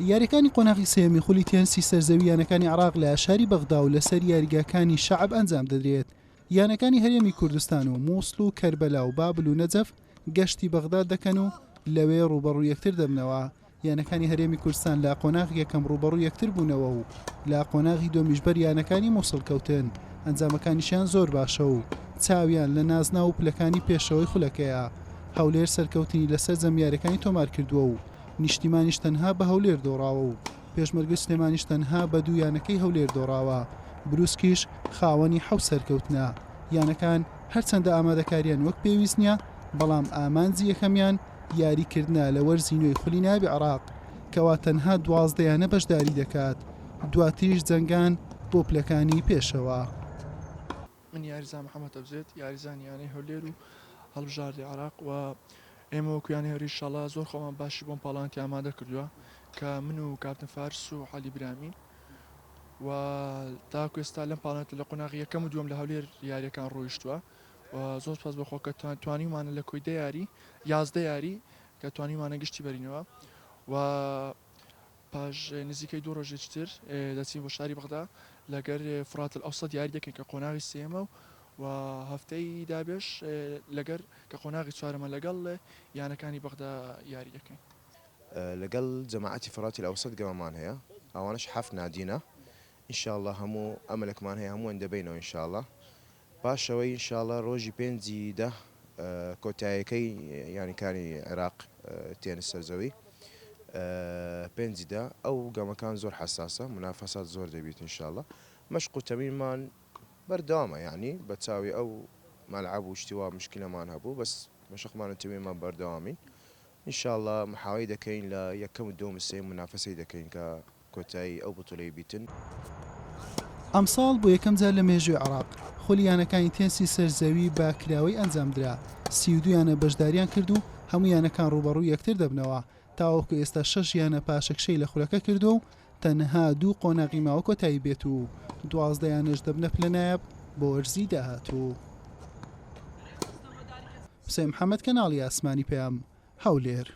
یاریەکانی قۆناغی سێیەمی خولی تێنسی سەرزەوی یانەکانی عێراق لە شاری بەغدا و لەسەر یاریگاکانی شەعب ئەنجام دەدرێت. یانەکانی هەرێمی کوردستان و مووسڵ و کەربەلا و بابل و نەجەف گەشتی بەغداد دەکەن و لەوێ ڕووبەڕوو یەکتر دەبنەوە. یانەکانی هەرێمی کوردستان لە قۆناغی یەکەم ڕووبەڕوو یەکتر بوونەوە و لە قۆناغی دووەمیش بەر یانەکانی مووسڵ کەوتن، ئەنجامەکانیشیان زۆر باشە و چاویان لە نازناو و پلەکانی پێشەوەی خولەکەیە. هەولێر سەرکەوتنی لە سەرجەم یاریەکانی تۆمارکردووە و نیشتیمانیش تەنها بە هەولێر دۆڕاوە و پێشمەرگەی سلێمانیش تەنها بە دوو یانەکەی هەولێر دۆڕاوە، بروسکیش خاوەنی حەوت سەرکەوتنە. یانەکان هەرچەندە ئامادەکاریان وەک پێویست نییە، بەڵام ئامانجی یەکەمیان یاریکردنە لە وەرزی نوێی خولی نایابی عێراق، کەوا تەنها 12 یانە بەشداری دەکات، دواتریش جەنگان بۆ پلەکانی پێشەوە. من یاریزان محەمەد ئەبزێت یاریزانی یانەی هەولێر و هەڵبژاردەی عێراق و ئێمە وەکو یانەی هەولێر ئینشاڵا زۆر خۆمان باشی بۆم پاڵانتی ئامادە کردووە کە من و کاپتن فارس و عەلی برامین و تاکو ئێستا لەم پاڵانتە لە قۆناغی یەکەم و دووەم لە هەولێر یاریەکان ڕۆیشتووە و زۆر سپاس بەخوا کە توانیومانە لە کۆی دە یاری 11 یاری کە توانیومانە گشتی بەرینەوە و پاش نزیکەی دوو ڕۆژێکی تر دەچین بۆ شاری بەغدا لەگەر فرات الئەوسەت یاری دەکەین کە قۆناغی سێیەمە و هەفتەی دابێش لەگەر کە قۆناغی چوارەمە لەگەڵ یانەکانی بەغدا یاری دەکەین. لەگەڵ جەماعەتی فراتی الئەوسەت گەمەمان هەیە ئەوانەش حەفت نادینە ان شاء اللە هەموو ئەمەلەکمان هەیە هەمووان دەبەینەوە ان شاء اللە پاشەوەی ان شاء اللە ڕۆژی پێنجی دە کۆتایەکەی یانیکانی عێراق تێنس سەرزەوی پێنجی دە ئەو گەمەکان زۆر حەساسە منافەسات زۆر دەبیت ان شاء اللە مەشق و تەمرینمان بەردەوامە یانی بە چاوی ئەو مەلعەب و شتی وا مشکلەمان هەبوو بەس مەشقمان و تەمرینمان بەردەوامین ان شاء اللە محاوەی دەکەین لە یەکەم و دووەم و سێیەم منافەسەی دەکەین کە کۆتایی ئەو بتولەی بیتن. ئەمساڵ بۆ یەکەمجار لە مێژووی عێراق، خولی یانەکانی تێنسی سەر زەوی بە کراوەی ئەنجامدرا، 32 یانە بەشداریان کرد و هەموو یانەکان رووبەڕووی یەکتر دەبنەوە، تاوەکو ئێستا شەش یانە پاشەکشەی لە خولەکە کردووە و تەنها دوو قۆناغی ماوە کۆتایی بێت و 12 یانەش دەبنە پلە نایاب بۆ وەرزی داهاتوو. حوسێن محەمەد، کەناڵی ئاسمانی پەیام، هەولێر.